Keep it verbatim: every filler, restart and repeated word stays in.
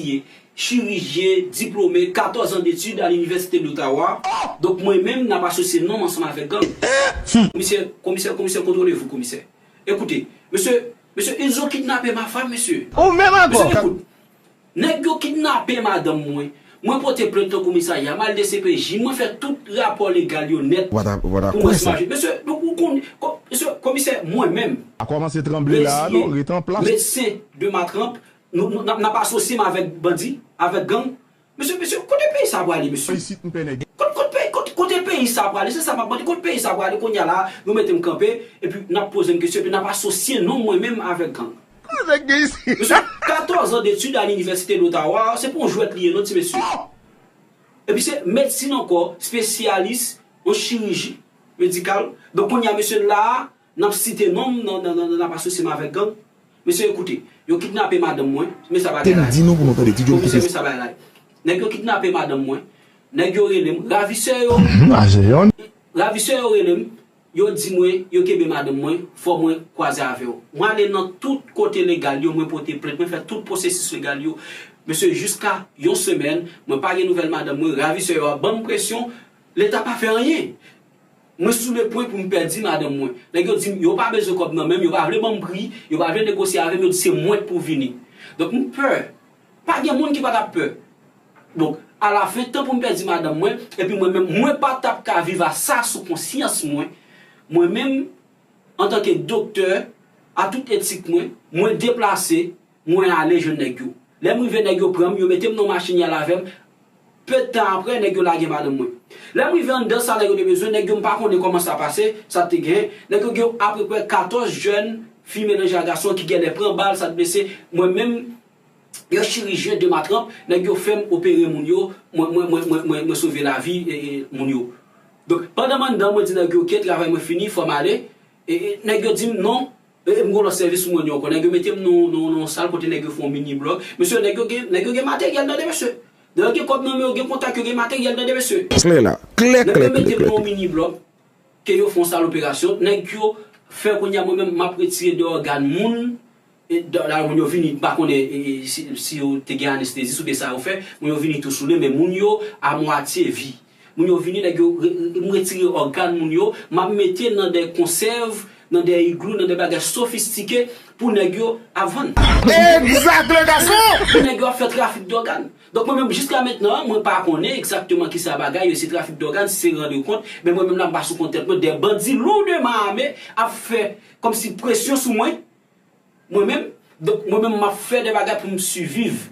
ye chirijyen, diplome, katòz an detid a l'Université d'Ottawa. Donk, mwen menm, n ap asosye non m ansanm avèk gang. Komisè, komisè, komisè, contrôlez-vous, komisè. Ekoute, mesye, mesye, ils ont kidnappé ma femme, mesye. Ou menm ankò. Mesye, ekoute. Nèg yo kidnape madanm mwen. Mwen pote plent nan komisarya, m al D C P J, mwen fè tout rapò legal yo nèt. Pou mwen soulaje. Mesye, donk ou konn, ko-, mesye, komisè, mwen menm, a kòmanse tranble la, non, rete an plas. Medsen de Matranp, nou, nou, n ap, n ap asosye m avèk bandi, avèk gang. Mesye, mesye, kote peyi sa prale, mesye? Isit, m pè nèg. Kot, kot peyi, kot, kote peyi sa prale? Se sa m ap mande, kote peyi sa prale? Kounye a la, nou mete m kanpe, epi n ap poze m kesyon, epi n ap asosye non mwen menm avèk gang. Kote nèg gen isit? Mesye, katòz an detid a l'Université d'Ottawa, se pa yon jwèt li ye non, ti mesye. Epi se medsin ankò, espesyalis, yon chiriji medikal. Donk, kounye a, mesye, la a, n ap site non m nan, nan, nan, nan, n ap asosye m avèk gang. Mesye, ekoute, yo kidnape madanm mwen, men sa bagay la. Di nou pou nou tande, ti John, mesye, men sa bagay la. Nèg yo kidnape madanm mwen, nèg yo rele m, ravisè yo, ravisè yo rele m, yo di mwen, yo kenbe madanm mwen, fò mwen kwaze avè w. Mwen ale nan tout kote legal yo, mwen pote plent, mwen fè tout pwosesis legal yo. Mesye, jiska yon semèn, mwen pa gen nouvèl madanm mwen, ravisè yo ap ban m presyon, Leta pa fè anyen. Mwen sou le pwen pou m pèdi madanm mwen. Nèg yo di m, yo pa bezwen kòb nan men m, yo pa vle ban m pri, yo pa vle negosye avè m, yo di se mwen k pou vini. Donk, m pè. Pa gen moun ki pa t ap pè. Donk, alafen, tan pou m pèdi madanm mwen, epi mwen menm, mwen pa t ap ka viv a sa sou konsyans mwen. Mwen menm, antanke doktè, a tout etik mwen, mwen deplase, mwen ale jwenn nèg yo. Lè m rive, nèg yo pran m, yo mete m nan machin, y al avè m. Pe tan apre, nèg yo lage madanm mwen. Lè m rive anndan sal, nèg yo te bezwen, nèg yo m pa konnen kòman sa pase, sa te gen. Nèg yo gen apeprè katòz jèn fi melanje a gason ki genlè pran bal, sa t blese. Mwen menm, yon chirijyen de Matranp, nèg yo fè m opere moun yo, mwen, mwen, mwen, mwen, mwen, mwen sove lavi, e, e, moun yo. Donk, pandan m anndan, mwen di nèg yo, "Oke, travay mwen fini, fò m ale." E, e, nèg yo di m, "Non, e, e, m gen lòt sèvis pou mwen yo ankò." Nèg yo mete m nan, nan, nan yon sal kote nèg yo fè yon mini blòk. Mesye, nèg yo gen, nèg yo gen materyèl tande, mesye. Nèg yo gen kòb nan men yo, gen kontak yo, gen materyèl tande, mesye. Klè la. Klè, klè, klè, klè. Nèg yo mete m nan yon mini blòk. Ke yo fè yon sal operasyon, nèg yo fè kounye a mwen menm m ap retire de ògàn moun, e, de, la moun yo vini, m pa konnen, e, e, si, si yo te gen anestezis oubyen sa yo fè, moun yo vini tou soule, men moun yo a mwatye vi. Moun yo vini, nèg yo re-, re-, m retire ògàn moun yo, m ap mete nan de konsèv, nan de iglou, nan de bagay sofistike pou nèg yo ap vann. Egzak, le gason! Pou nèg yo ap fè trafik dògàn. Donk, mwen menm, jiska mentnan, mwen pa konnen egzakteman kisa bagay yo, se trafik dògàn, si se rande kont, men mwen menm la, m pa sou kont tèt mwen, de bandi lourdman ame ap fè kòmsi presyon sou mwen, mwen menm, donk, mwen menm, m ap fè de bagay pou m siviv.